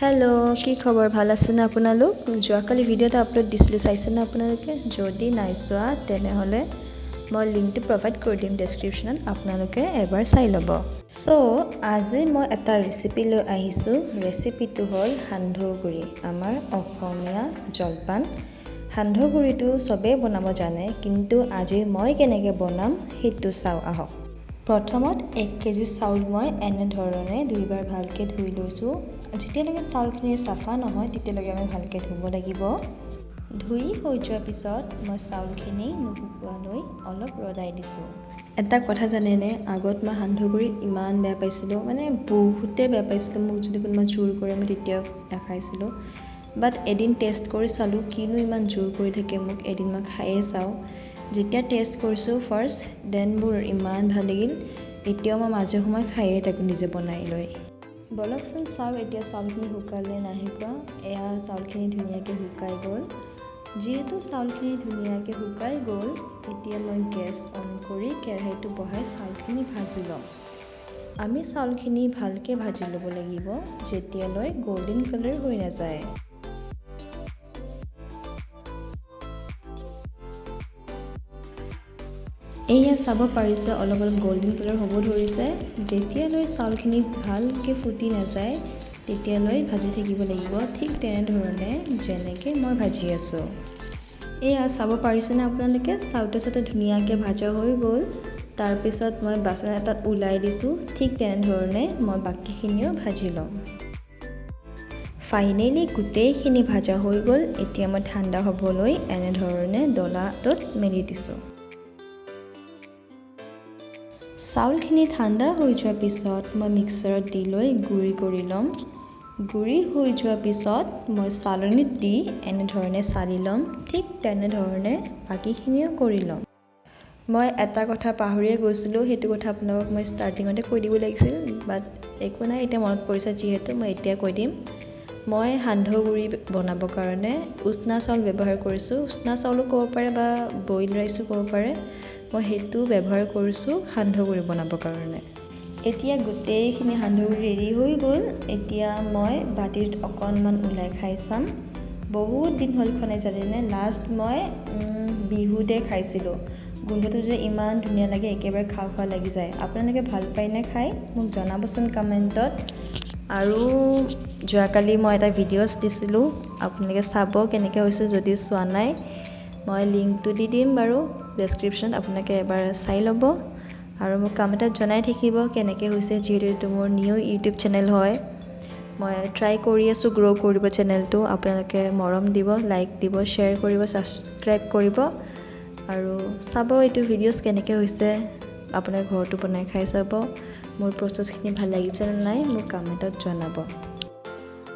Hello', কি খবৰ? ভাল আছেনে আপোনালোক? যোৱাকালি ভিডিঅ' এটা আপলোড দিছিলোঁ, চাইছেনে আপোনালোকে? যদি নাই চোৱা, তেনেহ'লে মই লিংকটো প্ৰভাইড কৰি দিম ডেছক্ৰিপশ্যনত, আপোনালোকে এবাৰ চাই ল'ব। চ' আজি মই এটা ৰেচিপি লৈ আহিছোঁ। ৰেচিপিটো হ'ল সান্দহগুড়ি, আমাৰ অসমীয়া জলপান। সান্দহগুড়িটো চবেই বনাব জানে, কিন্তু আজি মই কেনেকৈ বনাম সেইটো চাওঁ আহক। প্ৰথমত 1 কেজি চাউল মই এনেধৰণে দুইবাৰ ভালকৈ ধুই লৈছোঁ। যেতিয়ালৈকে চাউলখিনি চাফা নহয়, তেতিয়ালৈকে আমি ভালকৈ ধুব লাগিব। ধুই হৈ যোৱাৰ পিছত মই চাউলখিনি নুশুকোৱালৈ অলপ ৰ'দাই দিছোঁ। এটা কথা জানেনে? আগত মই সান্দহগুড়ি ইমান বেয়া পাইছিলোঁ, মানে বহুতেই বেয়া পাইছিলোঁ। মোক যদি কোনোবা জোৰ কৰে, মই তেতিয়াও নাখাইছিলোঁ। বাট এদিন টেষ্ট কৰি চালোঁ, কিনো ইমান জোৰ কৰি থাকে মোক, এদিন মই খায়ে চাওঁ। যেতিয়া টেষ্ট কৰিছোঁ ফাৰ্ষ্ট, then মোৰ ইমান ভাল লাগিল। এতিয়াও মই মাজে সময়ে খায়ে থাকোঁ নিজে বনাই লৈ। ব'লকচোন চাওঁ এতিয়া চাউলখিনি শুকালে নাই শুকোৱা। এয়া চাউলখিনি ধুনীয়াকৈ শুকাই গ'ল। যিহেতু চাউলখিনি ধুনীয়াকৈ শুকাই গ'ল, এতিয়া মই গেছ অন কৰি কেৰাহীটো বহাই চাউলখিনি ভাজি ল'ম। আমি চাউলখিনি ভালকৈ ভাজি ল'ব লাগিব, যেতিয়ালৈ গল্ডেন কালাৰ হৈ নাযায়। এয়া চাব পাৰিছে, অলপ অলপ গল্ডেন কালাৰ হ'ব ধৰিছে। যেতিয়ালৈ চাউলখিনি ভালকৈ ফুটি নাযায়, তেতিয়ালৈ ভাজি থাকিব লাগিব, ঠিক তেনেধৰণে যেনেকৈ মই ভাজি আছোঁ। এয়া চাব পাৰিছেনে আপোনালোকে? চাওঁতে চাওঁতে ধুনীয়াকৈ ভাজা হৈ গ'ল। তাৰপিছত মই বাচন এটাত ওলাই দিছোঁ। ঠিক তেনেধৰণে মই বাকীখিনিও ভাজি ল'ম। ফাইনেলি গোটেইখিনি ভাজা হৈ গ'ল। এতিয়া মই ঠাণ্ডা হ'বলৈ এনেধৰণে ডলাটোত মেলি দিছোঁ। চাউলখিনি ঠাণ্ডা হৈ যোৱাৰ পিছত মই মিক্সাৰত দি লৈ গুড়ি কৰি ল'ম। গুড়ি হৈ যোৱাৰ পিছত মই চালনীত দি এনেধৰণে চালি ল'ম। ঠিক তেনেধৰণে বাকীখিনিও কৰি ল'ম। মই এটা কথা পাহৰিয়ে গৈছিলোঁ। সেইটো কথা আপোনালোকক মই ষ্টাৰ্টিঙতে কৈ দিব লাগিছিল, বাট একো নাই, এতিয়া মনত পৰিছে যিহেতু মই এতিয়া কৈ দিম। মই সান্দহগুড়ি বনাবৰ কাৰণে উচনা চাউল ব্যৱহাৰ কৰিছোঁ। উচনা চাউলো ক'ব পাৰে বা বইল ৰাইচো ক'ব পাৰে। মই সেইটো ব্যৱহাৰ কৰিছোঁ সান্দহগুড়ি বনাবৰ কাৰণে। এতিয়া গোটেইখিনি সান্দহগুড়ি ৰেডি হৈ গ'ল। এতিয়া মই বাতিত অকণমান ওলাই খাই চাম। বহুত দিন হ'ল খোৱা নাই, জানেনে? লাষ্ট মই বিহুতে খাইছিলোঁ। গোন্ধটো যে ইমান ধুনীয়া লাগে, একেবাৰে খাওঁ খাওঁ লাগি যায়। আপোনালোকে ভাল পায়নে খাই? মোক জনাবচোন কমেণ্টত। আৰু যোৱাকালি মই এটা ভিডিঅ'ছ দিছিলোঁ, আপোনালোকে চাব কেনেকৈ হৈছে যদি চোৱা নাই। মই লিংকটো দি দিম বাৰু ডেছক্ৰিপশ্যনত, আপোনালোকে এবাৰ চাই ল'ব আৰু মোক কমেণ্টত জনাই থাকিব কেনেকৈ হৈছে। যিহেতু এইটো মোৰ নিউ ইউটিউব চেনেল হয়, মই ট্ৰাই কৰি আছোঁ গ্ৰ' কৰিব চেনেলটো। আপোনালোকে মৰম দিব, লাইক দিব, শ্বেয়াৰ কৰিব, ছাবস্ক্ৰাইব কৰিব আৰু চাব এইটো ভিডিঅ'ছ কেনেকৈ হৈছে। আপোনাৰ ঘৰতো বনাই খাই চাব। মোৰ প্ৰচেছখিনি ভাল লাগিছে নে নাই, মোক কমেণ্টত জনাব।